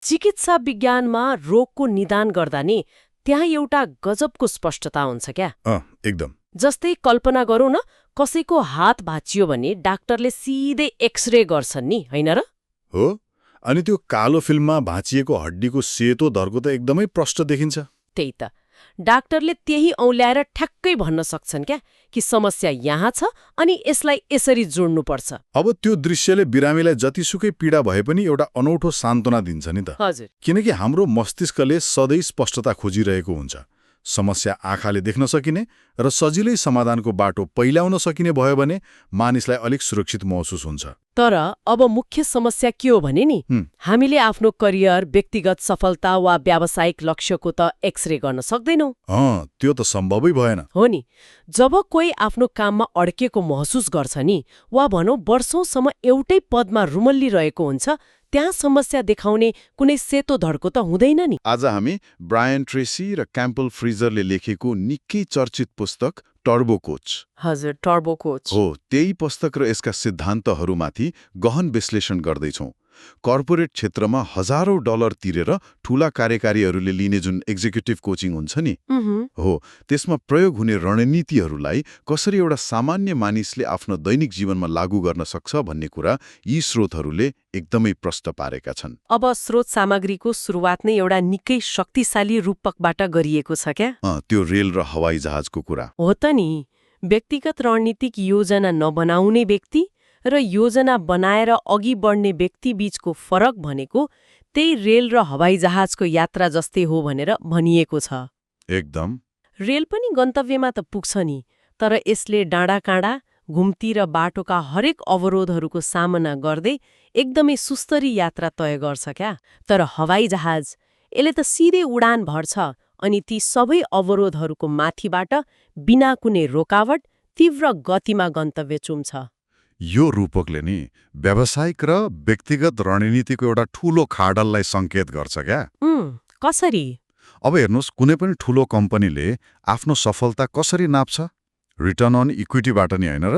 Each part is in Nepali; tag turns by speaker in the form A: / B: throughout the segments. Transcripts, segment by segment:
A: चिकित्सा विज्ञानमा रोगको निदान गर्दा नि त्यहाँ एउटा गजबको स्पष्टता हुन्छ क्या।
B: एकदम।
A: जस्तै कल्पना गरौँ न, कसैको हात भाँचियो भने डाक्टरले सिधै एक्सरे गर्छन् नि, होइन र?
B: हो, अनि त्यो कालो फिल्ममा भाँचिएको हड्डीको सेतो धर्को त एकदमै प्रष्ट देखिन्छ।
A: त्यही त, डाक्टरले त्यही औल्याएर ठ्याक्कै भन्न सक्छन् क्या कि समस्या यहाँ छ अनि यसलाई यसरी जोड्नुपर्छ।
B: अब त्यो दृश्यले बिरामीलाई जतिसुकै पीडा भए पनि एउटा अनौठो सान्त्वना दिन्छ नि त।
A: हजुर।
B: किनकि हाम्रो मस्तिष्कले सधैँ स्पष्टता खोजिरहेको हुन्छ। समस्या आँखाले देख्न सकिने र सजिलै समाधानको बाटो पहिल्याउन सकिने भयो भने मानिसलाई अलिक सुरक्षित महसुस हुन्छ।
A: तर अब मुख्य समस्या के हो भने नि, हामीले आफ्नो करियर, व्यक्तिगत सफलता वा व्यावसायिक लक्ष्यको त एक्सरे गर्न सक्दैनौँ।
B: त्यो त सम्भवै भएन।
A: हो नि, जब कोही आफ्नो काममा अड्केको महसुस गर्छ नि, वा भनौँ वर्षौंसम्म एउटै पदमा रुमल्लिरहेको हुन्छ, त्यहाँ समस्या देखाउने कुनै सेतो धड्को त हुँदैन नि।
B: आज हामी ब्रायन ट्रेसी र क्याम्पल फ्रिजरले लेखेको निकै चर्चित पुस्तक टर्बो कोच।
A: हजुर, टर्बो कोच
B: हो, त्यही पुस्तक र यसका सिद्धान्तहरूमाथि गहन विश्लेषण गर्दैछौँ। कर्पोरेट क्षेत्रमा हजारौं डलर तिरेर ठूला कार्यकारीहरूले लिने जुन एक्जिक्युटिभ कोचिङ हुन्छ नि, हो, त्यसमा प्रयोग हुने रणनीतिहरूलाई कसरी एउटा सामान्य मानिसले आफ्नो दैनिक जीवनमा लागू गर्न सक्छ भन्ने कुरा यी स्रोतहरूले एकदमै प्रष्ट पारेका छन्।
A: अब स्रोत सामग्रीको सुरुवात नै एउटा निकै शक्तिशाली रूपकबाट गरिएको छ क्या।
B: त्यो रेल र हवाई जहाजको कुरा
A: हो त नि। व्यक्तिगत रणनीतिक योजना नबनाउने व्यक्ति र योजना बनाएर अघि बढ्ने व्यक्ति बीचको फरक भनेको त्यही रेल र हवाई जहाजको यात्रा जस्तै हो भनेर भनिएको छ।
B: एकदम।
A: रेल पनि गन्तव्यमा त पुग्छ नि, तर यसले डाँडाकाँडा, घुम्ती र बाटोका हरेक अवरोधहरूको सामना गर्दै एकदमै सुस्तरी यात्रा तय गर्छ क्या। तर हवाई जहाज, यसले त सिधै उडान भर्छ अनि ती सबै अवरोधहरूको माथिबाट बिना कुनै रोकावट तीव्र गतिमा गन्तव्य चुम्छ।
B: यो रूपकले नि व्यावसायिक र व्यक्तिगत रणनीतिको एउटा ठूलो खाडललाई सङ्केत गर्छ क्या।
A: कसरी?
B: अब हेर्नुहोस्, कुनै पनि ठूलो कम्पनीले आफ्नो सफलता कसरी नाप्छ? रिटर्न अन इक्विटीबाट नि, होइन र?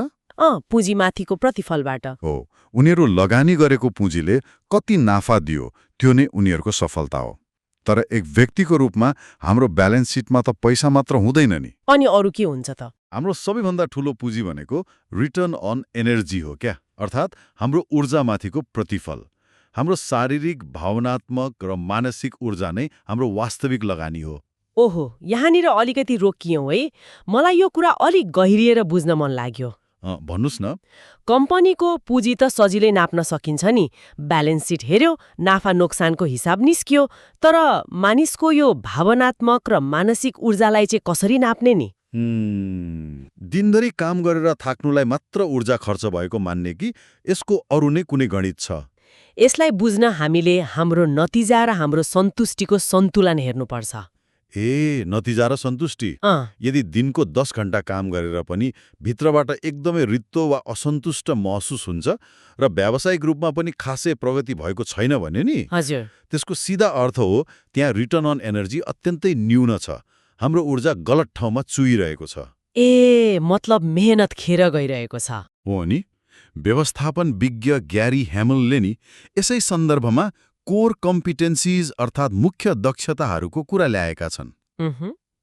A: पुँजीमाथिको प्रतिफलबाट
B: हो। उनीहरू लगानी गरेको पुँजीले कति नाफा दियो त्यो नै उनीहरूको सफलता हो। तर एक व्यक्तिको रूपमा हाम्रो ब्यालेन्स सिटमा त पैसा मात्र हुँदैन नि।
A: अनि अरू के हुन्छ त?
B: हाम्रो सबैभन्दा ठूलो पुँजी भनेको रिटर्न अन एनर्जी हो क्या, अर्थात् हाम्रो ऊर्जामाथिको प्रतिफल। हाम्रो शारीरिक, भावनात्मक र मानसिक ऊर्जा नै हाम्रो वास्तविक लगानी हो।
A: ओहो, यहाँनिर अलिकति रोकियौँ है। मलाई यो कुरा अलिक गहिरिएर बुझ्न मन लाग्यो।
B: भन्नुस् न।
A: कम्पनीको पुँजी त सजिलै नाप्न सकिन्छ नि, ब्यालेन्स सिट हेर्यो, नाफा नोक्सानको हिसाब निस्कियो। तर मानिसको यो भावनात्मक र मानसिक ऊर्जालाई चाहिँ कसरी नाप्ने नि?
B: दिनभरि काम गरेर थाक्नुलाई मात्र ऊर्जा खर्च भएको मान्ने कि यसको अरू नै कुनै गणित छ?
A: यसलाई बुझ्न हामीले हाम्रो नतिजा र हाम्रो सन्तुष्टिको सन्तुलन हेर्नुपर्छ।
B: नतिजा र सन्तुष्टि। यदि दिनको 10 घण्टा काम गरेर पनि भित्रबाट एकदमै रित्तो वा असन्तुष्ट महसुस हुन्छ र व्यावसायिक रूपमा पनि खासै प्रगति भएको छैन भने नि,
A: हजुर,
B: त्यसको सिधा अर्थ हो त्यहाँ रिटर्न अन एनर्जी अत्यन्तै न्यून छ। हाम्रो ऊर्जा गलत ठाउँमा चुइरहेको छ।
A: मतलब मेहनत खेर गइरहेको छ।
B: हो नि। व्यवस्थापन विज्ञ ग्यारी ह्यामलले नि यसै सन्दर्भमा कोर कम्पिटेन्सिज अर्थात् मुख्य दक्षताहरूको कुरा ल्याएका छन्।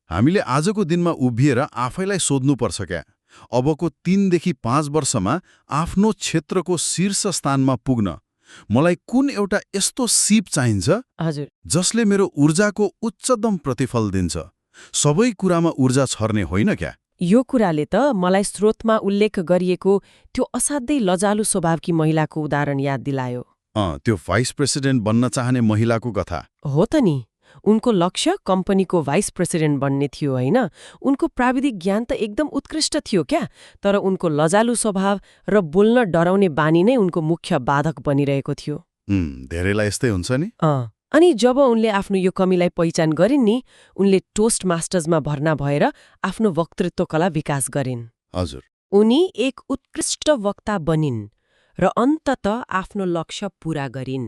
B: हामीले आजको दिनमा उभिएर आफैलाई सोध्नुपर्छ क्या, अबको 3 देखि 5 वर्षमा आफ्नो क्षेत्रको शीर्ष स्थानमा पुग्न मलाई कुन एउटा यस्तो सिप चाहिन्छ
A: हजुर,
B: जसले मेरो ऊर्जाको उच्चतम प्रतिफल दिन्छ? सबै कुरामा ऊर्जा छर्ने होइन क्या।
A: यो कुराले त मलाई स्रोतमा उल्लेख गरिएको त्यो असाध्यै लजालु स्वभावकी महिलाको उदाहरण याद दिलायो।
B: त्यो भाइस प्रेसिडेन्ट बन्न चाहने महिलाको कथा
A: हो त नि। उनको लक्ष्य कम्पनीको भाइस प्रेसिडेन्ट बन्ने थियो, होइन? उनको प्राविधिक ज्ञान त एकदम उत्कृष्ट थियो क्या, तर उनको लजालु स्वभाव र बोल्न डराउने बानी नै उनको मुख्य बाधक बनिरहेको थियो।
B: धेरैलाई यस्तै हुन्छ नि।
A: अनि जब उनले आफ्नो यो कमीलाई पहिचान गरिन् नि, उनले टोस्ट मास्टर्समा भर्ना भएर आफ्नो वक्तृत्व कला विकास गरिन्।
B: हजुर।
A: उनी एक उत्कृष्ट वक्ता बनिन् र अन्ततः आफ्नो लक्ष्य पूरा गरिन्।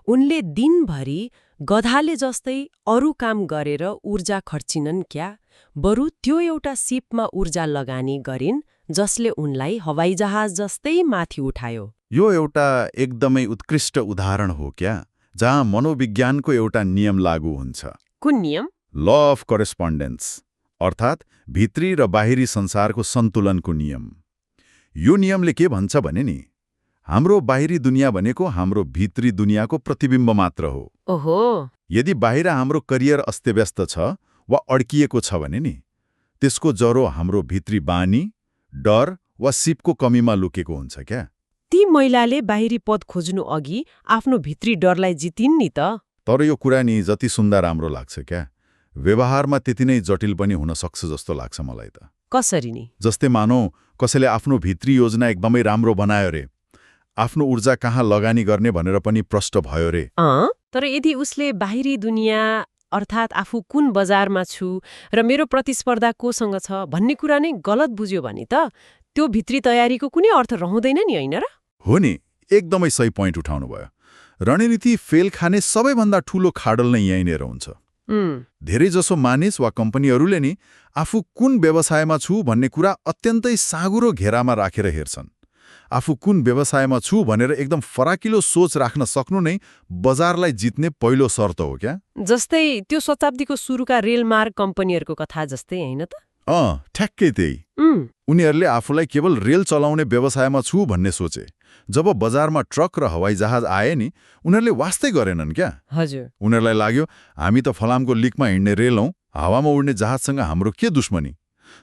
A: उनले दिनभरि गधाले जस्तै अरू काम गरेर ऊर्जा खर्चिनन् क्या, बरु त्यो एउटा सिपमा ऊर्जा लगानी गरिन् जसले उनलाई हवाईजहाज जस्तै माथि उठायो।
B: यो एउटा एकदमै उत्कृष्ट उदाहरण हो क्या। जहाँ मनोविज्ञानको एउटा नियम लागू हुन्छ,
A: कुन नियम?
B: ल अफ करेस्पोन्डेन्स, अर्थात् भित्री र बाहिरी संसारको सन्तुलनको नियम। यो नियमले के भन्छ भने नि, हाम्रो बाहिरी दुनियाँ भनेको हाम्रो भित्री दुनियाँको प्रतिबिम्ब मात्र हो।
A: ओहो।
B: यदि बाहिर हाम्रो करियर अस्तव्यस्त छ वा अड्किएको छ भने नि, त्यसको जरो हाम्रो भित्री बानी, डर वा सिपको कमीमा लुकेको हुन्छ क्या।
A: ती महिलाले बाहिरी पद खोज्नु अघि आफ्नो भित्री डरलाई जितिन् नि त।
B: तर यो कुरा नि जति सुन्दा राम्रो लाग्छ क्या, व्यवहारमा त्यति नै जटिल पनि हुन सक्छ जस्तो लाग्छ मलाई त।
A: कसरी नि?
B: जस्तै मानौ कसैले आफ्नो भित्री योजना एकदमै राम्रो बनायो रे, आफ्नो ऊर्जा कहाँ लगानी गर्ने भनेर पनि प्रष्ट भयो रे।
A: तर यदि उसले बाहिरी दुनियाँ अर्थात् आफू कुन बजारमा छु र मेरो प्रतिस्पर्धा कोसँग छ भन्ने कुरा नै गलत बुझ्यो भने त त्यो भित्री तयारीको कुनै अर्थ रहँदैन नि, होइन र?
B: हो नि, एकदमै सही पोइन्ट उठाउनु भयो। रणनीति फेल खाने सबैभन्दा ठूलो खाडल नै यहीँनिर हुन्छ। धेरैजसो मानिस वा कम्पनीहरूले नि आफू कुन व्यवसायमा छु भन्ने कुरा अत्यन्तै साँगुरो घेरामा राखेर हेर्छन्। आफू कुन व्यवसायमा छु भनेर एकदम फराकिलो सोच राख्न सक्नु नै बजारलाई जित्ने पहिलो शर्त हो क्या।
A: जस्तै त्यो शताब्दीको सुरुका रेलमार्ग कम्पनीहरूको कथा जस्तै, होइन त?
B: ठ्याक्कै त्यही। उनीहरूले आफूलाई केवल रेल चलाउने व्यवसायमा छु भन्ने सोचे। जब बजारमा ट्रक र हवाईजहाज आए नि, उनीहरूले वास्तै गरेनन् क्या।
A: हजुर।
B: उनीहरूलाई लाग्यो हामी त फलामको लिकमा हिँड्ने रेल हौं, हावामा उड्ने जहाजसँग हाम्रो के दुश्मनी।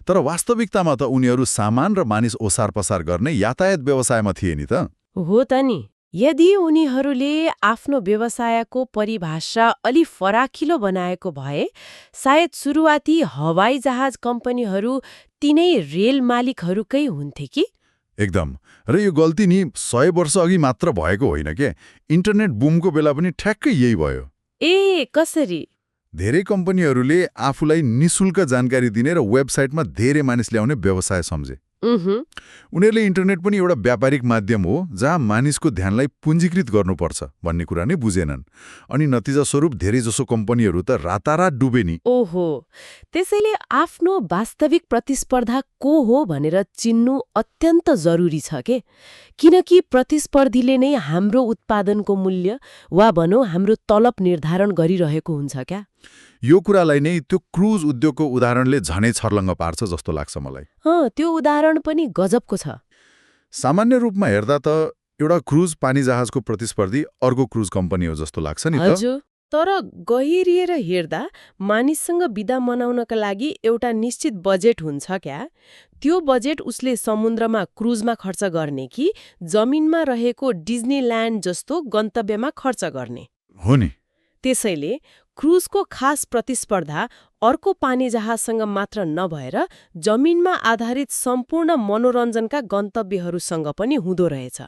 B: तर वास्तविकतामा त उनीहरू सामान र मानिस ओसार पसार गर्ने यातायात व्यवसायमा थिए नि त।
A: हो त नि। यदि उनीहरूले आफ्नो व्यवसायको परिभाषा अलि फराकिलो बनाएको भए सायद सुरुवाती हवाईजहाज कम्पनीहरू तिनै रेल मालिकहरूकै हुन्थे कि?
B: एकदम। र यो गल्ती नि 100 वर्ष अघि मात्र भएको होइन के, इन्टरनेट बुमको बेला पनि ठ्याक्कै यही भयो।
A: ए, कसरी?
B: धेरै कम्पनीहरूले आफूलाई निशुल्क जानकारी दिने र वेबसाइटमा धेरै मानिस ल्याउने व्यवसाय सम्झे। उनीहरूले इन्टरनेट पनि एउटा व्यापारिक माध्यम हो जहाँ मानिसको ध्यानलाई पुञ्जीकृत गर्नुपर्छ भन्ने कुरा नै बुझेनन्। अनि नतिजा स्वरूप धेरैजसो कम्पनीहरू त रातारात डुबे नि।
A: ओहो। त्यसैले आफ्नो वास्तविक प्रतिस्पर्धा को हो भनेर चिन्नु अत्यन्त जरुरी छ के, किनकि प्रतिस्पर्धीले नै हाम्रो उत्पादनको मूल्य वा भनौँ हाम्रो तलब निर्धारण गरिरहेको हुन्छ क्या।
B: यो कुरालाई नै त्यो क्रुज उद्योगको उदाहरणले झनै छर्लङ्ग पार्छ जस्तो लाग्छ मलाई।
A: त्यो उदाहरण पनि गजबको छ।
B: सामान्य रूपमा हेर्दा त एउटा क्रुज पानी जहाजको प्रतिस्पर्धी अर्को क्रुज कम्पनी हो जस्तो लाग्छ नि त।
A: हजुर। तर गहिरिएर हेर्दा मानिससँग बिदा मनाउनका लागि एउटा निश्चित बजेट हुन्छ क्या। त्यो बजेट उसले समुद्रमा क्रुजमा खर्च गर्ने कि जमिनमा रहेको डिज्नील्यान्ड जस्तो गन्तव्यमा खर्च गर्ने
B: हो नि।
A: त्यसैले क्रुजको खास प्रतिस्पर्धा अर्को पानी जहाजसँग मात्र नभएर जमिनमा आधारित सम्पूर्ण मनोरञ्जनका गन्तव्यहरूसँग पनि हुँदो रहेछ।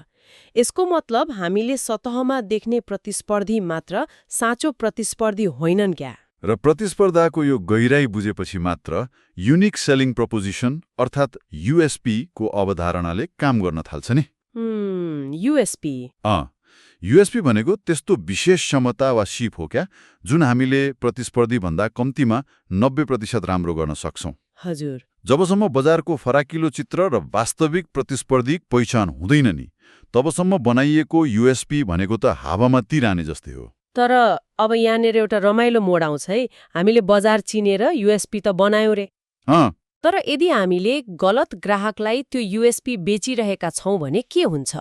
A: यसको मतलब हामीले सतहमा देख्ने प्रतिस्पर्धी मात्र साँचो प्रतिस्पर्धी होइनन् क्या।
B: र प्रतिस्पर्धाको यो गहिराई बुझेपछि मात्र युनिक सेलिङ प्रपोजिसन अर्थात् युएसपी को अवधारणाले काम गर्न थाल्छ नि।
A: युएसपी।
B: युएसपी भनेको त्यस्तो विशेष क्षमता वा सिप हो क्या जुन हामीले प्रतिस्पर्धी भन्दा कम्तीमा 90% राम्रो गर्न सक्छौं।
A: हजुर।
B: जबसम्म बजारको फराकिलो चित्र र वास्तविक प्रतिस्पर्धी पहिचान हुँदैन नि, तबसम्म बनाइएको युएसपी भनेको त हावामा तिराने जस्तै हो।
A: तर अब यहाँनिर एउटा रमाइलो मोड आउँछ है। हामीले बजार चिनेर युएसपी त बनायौं रे। तर यदि हामीले गलत ग्राहकलाई त्यो युएसपी बेचिरहेका छौं भने के हुन्छ?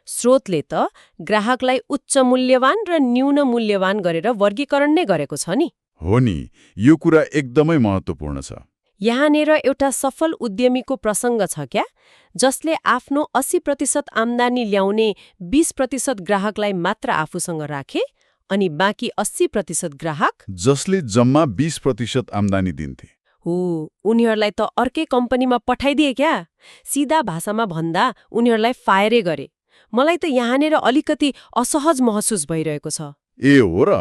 A: स्रोतले त ग्राहकलाई उच्च मूल्यवान र न्यून मूल्यवान गरेर वर्गीकरण नै गरेको छ नि।
B: हो नि, यो कुरा एकदमै महत्त्वपूर्ण छ।
A: यहाँनिर एउटा सफल उद्यमीको प्रसङ्ग छ क्या, जसले आफ्नो 80% आम्दानी ल्याउने 20% ग्राहकलाई मात्र आफूसँग राखे अनि बाँकी 80% ग्राहक
B: जसले जम्मा 20% आम्दानी दिन्थे
A: उनीहरूलाई त अर्कै कम्पनीमा पठाइदिए क्या। सिधा भाषामा भन्दा उनीहरूलाई फायरै गरे। मलाई त यहाँनिर अलिकति असहज महसुस भइरहेको छ।
B: ए हो र?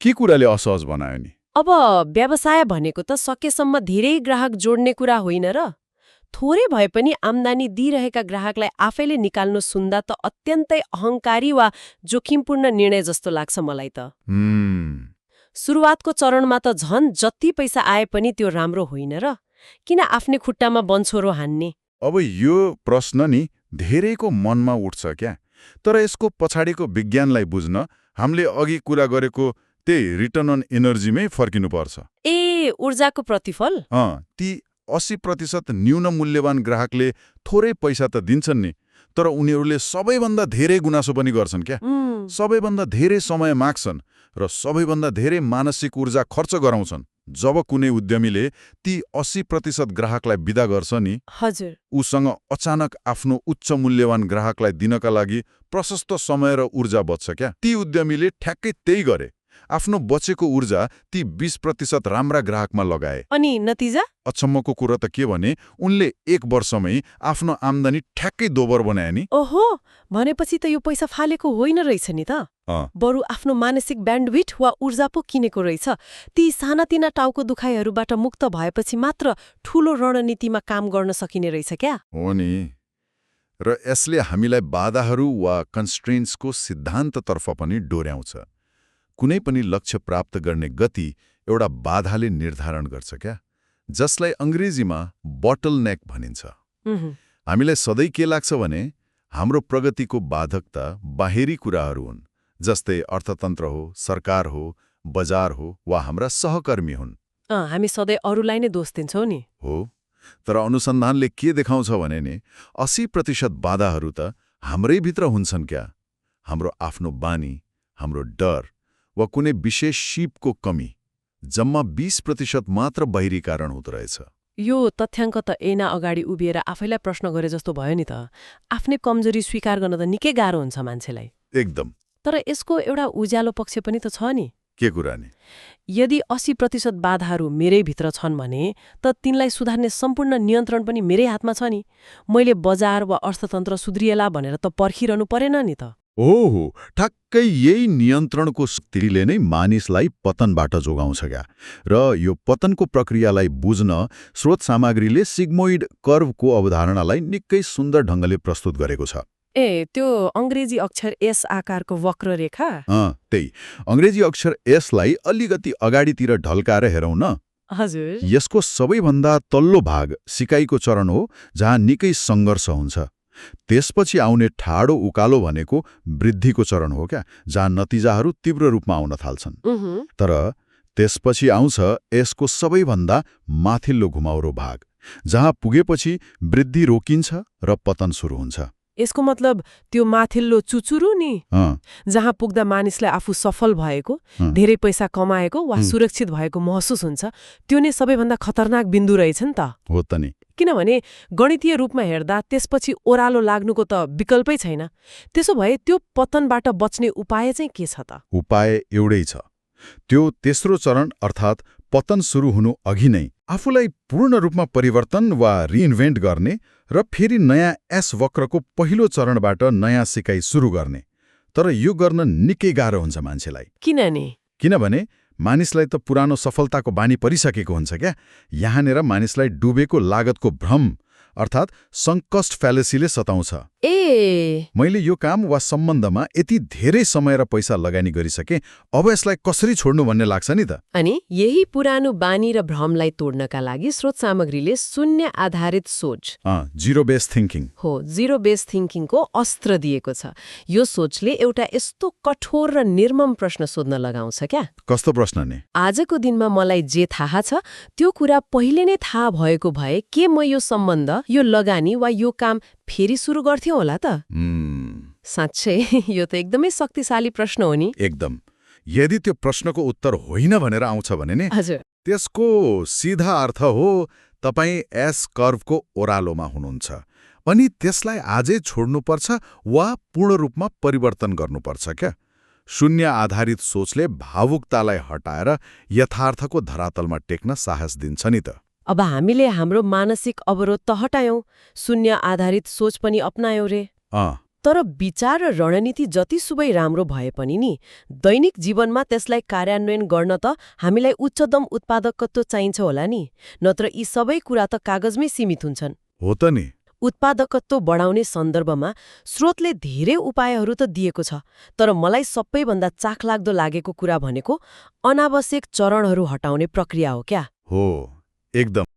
B: के कुराले असहज बनायो नि?
A: अब व्यवसाय भनेको त सकेसम्म धेरै ग्राहक जोड्ने कुरा होइन र? थोरै भए पनि आम्दानी दिइरहेका ग्राहकलाई आफैले निकाल्नु सुन्दा त अत्यन्तै अहङ्कारी वा जोखिमपूर्ण निर्णय जस्तो लाग्छ मलाई त। सुरुवातको चरणमा त झन् जति पैसा आए पनि त्यो राम्रो होइन र? किन आफ्नै खुट्टामा बन्छोरो हान्ने?
B: अब यो प्रश्न नि धेरैको मनमा उठ्छ क्या। तर यसको पछाडिको विज्ञानलाई बुझ्न हामीले अघि कुरा गरेको त्यही रिटर्न अन एनर्जीमै फर्किनुपर्छ।
A: ए ऊर्जाको प्रतिफल?
B: ती 80% न्यून मूल्यवान ग्राहकले थोरै पैसा त दिन्छन् नि, तर उनीहरूले सबैभन्दा धेरै गुनासो पनि गर्छन् क्या। सबैभन्दा धेरै समय माग्छन् र सबैभन्दा धेरै मानसिक ऊर्जा खर्च गराउँछन्। जब कुनै उद्यमीले ती 80% ग्राहकलाई विदा गर्छ नि,
A: हजुर,
B: उसँग अचानक आफ्नो उच्च मूल्यवान ग्राहकलाई दिनका लागि प्रशस्त समय र ऊर्जा बच्छ क्या। ती उद्यमीले ठ्याक्कै त्यही गरे। आफ्नो बचेको ऊर्जा ती 20% राम्रा ग्राहकमा लगाए।
A: अनि नतिजा?
B: अचम्मको कुरा त के भने उनले 1 वर्षमै आफ्नो आम्दानी ठ्याक्कै दोबर बनाए नि।
A: ओहो, भनेपछि त यो पैसा फालेको होइन रहेछ नि त। बरु आफ्नो मानसिक ब्यान्डविथ वा ऊर्जा पो किनेको रहेछ। ती सानातिना टाउको दुखाइहरूबाट मुक्त भएपछि मात्र ठूलो रणनीतिमा काम गर्न सकिने रहेछ क्या।
B: हो नि। र यसले हामीलाई बाधाहरू वा कन्स्ट्रेन्ट्सको सिद्धान्ततर्फ पनि डोर्याउँछ। कुनै पनि लक्ष्य प्राप्त गर्ने गति एउटा बाधाले निर्धारण गर्छ क्या, जसलाई अङ्ग्रेजीमा बोटलनेक भनिन्छ। हामीलाई सधैँ के लाग्छ भने हाम्रो प्रगतिको बाधक त बाहिरी कुराहरू हुन्, जस्तै अर्थतन्त्र हो, सरकार हो, बजार हो वा हाम्रा सहकर्मी हुन्।
A: हामी सधैँ अरूलाई नै दोष दिन्छौँ नि।
B: हो, तर अनुसन्धानले के देखाउँछ भने नि 80% बाधाहरू त हाम्रै भित्र हुन्छन् क्या। हाम्रो आफ्नो बानी, हाम्रो डर वा कुनै विशेष सिपको कमी। जम्मा 20% मात्र बाहिरी कारण हुँदो रहेछ।
A: यो तथ्याङ्क त ऐना अगाडि उभिएर आफैलाई प्रश्न गरे जस्तो भयो नि त। आफ्नै कमजोरी स्वीकार गर्न त निकै गाह्रो हुन्छ मान्छेलाई।
B: एकदम।
A: तर यसको एउटा उज्यालो पक्ष पनि त छ नि।
B: के कुरा नि?
A: यदि 80% बाधाहरू मेरै भित्र छन् भने त तिनलाई सुधार्ने सम्पूर्ण नियन्त्रण पनि मेरै हातमा छ नि। मैले बजार वा अर्थतन्त्र सुध्रिएला भनेर त पर्खिरहनु परेन नि त।
B: ओहो, ठ्याक्कै यही नियन्त्रणको शक्तिले नै मानिसलाई पतनबाट जोगाउँछ क्या। र यो पतनको प्रक्रियालाई बुझ्न स्रोत सामग्रीले सिग्मोइड कर्वको अवधारणालाई निकै सुन्दर ढङ्गले प्रस्तुत गरेको छ।
A: त्यो अङ्ग्रेजी अक्षर एस आकारको वक्ररेखा?
B: त्यही अङ्ग्रेजी अक्षर एसलाई अलिकति अगाडितिर ढल्काएर हेरौँ न।
A: हजुर।
B: यसको सबैभन्दा तल्लो भाग सिकाइको चरण हो, जहाँ निकै सङ्घर्ष हुन्छ। त्यसपछि आउने ठाडो उकालो भनेको वृद्धिको चरण हो क्या, जहाँ नतिजाहरू तीव्र रूपमा आउन थाल्छन्। तर त्यसपछि आउँछ यसको सबैभन्दा माथिल्लो घुमाउरो भाग, जहाँ पुगेपछि वृद्धि रोकिन्छ र पतन सुरु हुन्छ।
A: यसको मतलब त्यो माथिल्लो चुचुरु नि, जहाँ पुग्दा मानिसलाई आफू सफल भएको, धेरै पैसा कमाएको वा सुरक्षित भएको महसुस हुन्छ, त्यो नै सबैभन्दा खतरनाक बिन्दु रहेछ नि त।
B: हो त नि।
A: किनभने गणितीय रूपमा हेर्दा त्यसपछि ओह्रालो लाग्नुको त विकल्पै छैन। त्यसो भए त्यो पतनबाट बच्ने उपाय चाहिँ के छ त?
B: उपाय एउटै छ। त्यो तेस्रो चरण अर्थात् पतन सुरु हुनु अघि नै आफूलाई पूर्ण रूपमा परिवर्तन वा रिइन्भेन्ट गर्ने र फेरि नयाँ एस वक्रको पहिलो चरणबाट नयाँ सिकाइ सुरु गर्ने। तर यो गर्न निकै गाह्रो हुन्छ मान्छेलाई। किनभने मानिसलाई त पुरानो सफलताको बानी परिसकेको हुन्छ क्या। यहाँनिर मानिसलाई डुबेको लागतको भ्रम अर्थात् सङ्कस्ट फ्यालेसीले सताउँछ। मैले यो काम वा सम्बन्धमा यति धेरै समय र पैसा लगानी गरिसकेँ, अब यसलाई कसरी छोड्नु भन्ने लाग्छ नि त।
A: अनि यही पुरानो बानी र भ्रमलाई तोड्नका लागि स्रोत सामग्रीले शून्य आधारित सोच,
B: जिरो बेस थिङ्किङ
A: हो, जिरो बेस थिङ्किङको अस्त्र दिएको छ। यो सोचले एउटा यस्तो कठोर र निर्मम प्रश्न सोध्न लगाउँछ क्या।
B: कस्तो प्रश्न नि? आजको
A: दिनमा मलाई जे थाहा छ त्यो कुरा पहिले नै थाहा भएको भए के म यो सम्बन्ध, यो लगानी वा यो काम फेरि सुरु गर्थ्यो होला त? साँच्चै यो त एकदमै शक्तिशाली प्रश्न हो नि।
B: एकदम। यदि त्यो प्रश्नको उत्तर होइन भनेर आउँछ भने नि, त्यसको सिधा अर्थ हो तपाईँ एस कर्वको ओह्रालोमा हुनुहुन्छ अनि त्यसलाई आजै छोड्नुपर्छ वा पूर्ण रूपमा परिवर्तन गर्नुपर्छ क्या। शून्य आधारित सोचले भावुकतालाई हटाएर यथार्थको धरातलमा टेक्न साहस दिन्छ नि त।
A: अब हामीले हाम्रो मानसिक अवरोध त हटायौं, शून्य आधारित सोच पनि अपनायौं रे। तर विचार र रणनीति जतिसुकै राम्रो भए पनि नि, दैनिक जीवनमा त्यसलाई कार्यान्वयन गर्न त हामीलाई उच्चतम उत्पादकत्व चाहिन्छ होला नि, नत्र यी सबै कुरा त कागजमै सीमित हुन्छन्।
B: हो त नि।
A: उत्पादकत्व बढाउने सन्दर्भमा स्रोतले धेरै उपायहरू त दिएको छ, तर मलाई सबैभन्दा चाखलाग्दो लागेको कुरा भनेको अनावश्यक चरणहरू हटाउने प्रक्रिया हो क्या।
B: हो, एकदम।